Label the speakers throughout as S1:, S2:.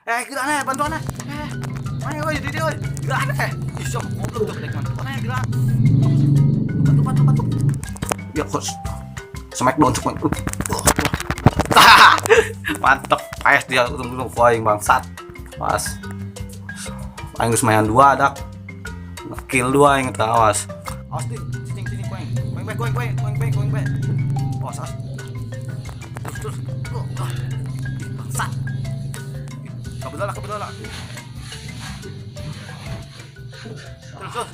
S1: Eh, geura eh, bantuan eh. Eh, ayo oi, di dieu oi. Geura eh. Ih, siapa goblok tuh rek bantuan eh, geura. Bantu, bantu, bantu. Ya, kos. Smackdown, smackdown. Mantep, paes dia untung aing bangsat. Pas. Aing geus mayan dua dak. Kill dua aing teh awas. Awas ding, cicing cicing ku aing. Ku aing bae, ku aing, ku aing, ku aing bae, ku aing bae. Awas, awas. Terus, terus. Oh, ah. Ih, bangsat. Ih, kebetulan, kebetulan. Terus, terus.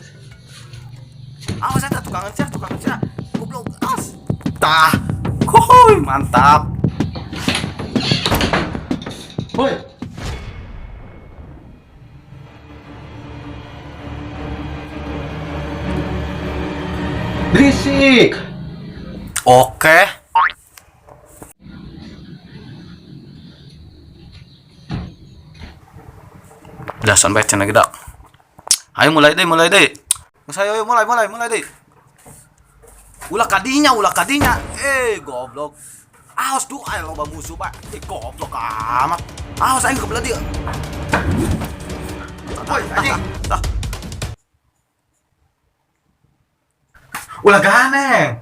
S1: Awas eta tukangan sia, tukangan sia. Goblok, awas. Tah. Kuy, mantap.
S2: Woi. Berisik.
S1: Oke. Udah sampai channel kita. Ayo mulai deh, mulai deh. Saya ayo mulai, mulai, mulai deh. Ulah kadinya, ulah kadinya. Eh, goblok. Awas tuh, ayo loba musuh, Pak. Eh, goblok amat. Awas aing kebelah dia.
S2: Woi, anjing.
S1: Tah. Ulah ganeng.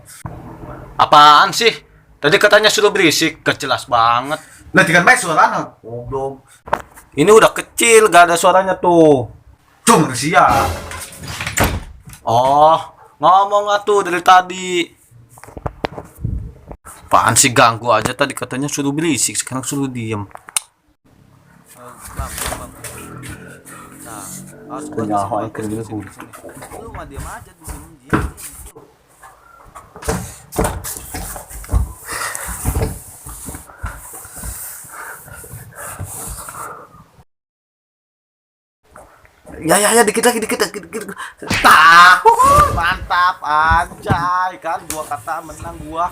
S1: Apaan sih? Tadi katanya suruh berisik, gak jelas banget.
S2: Lah tikan bae suarana, goblok.
S1: Ini udah kecil, gak ada suaranya tuh.
S2: Cung sia.
S1: Oh, ngomong atuh dari tadi. Apaan sih ganggu aja tadi katanya suruh berisik, sekarang suruh diem. Nah, lu mah diem aja di sini, diem. Ya ya ya dikit lagi dikit lagi dikit. Tah, mantap anjay kan gua kata menang gua.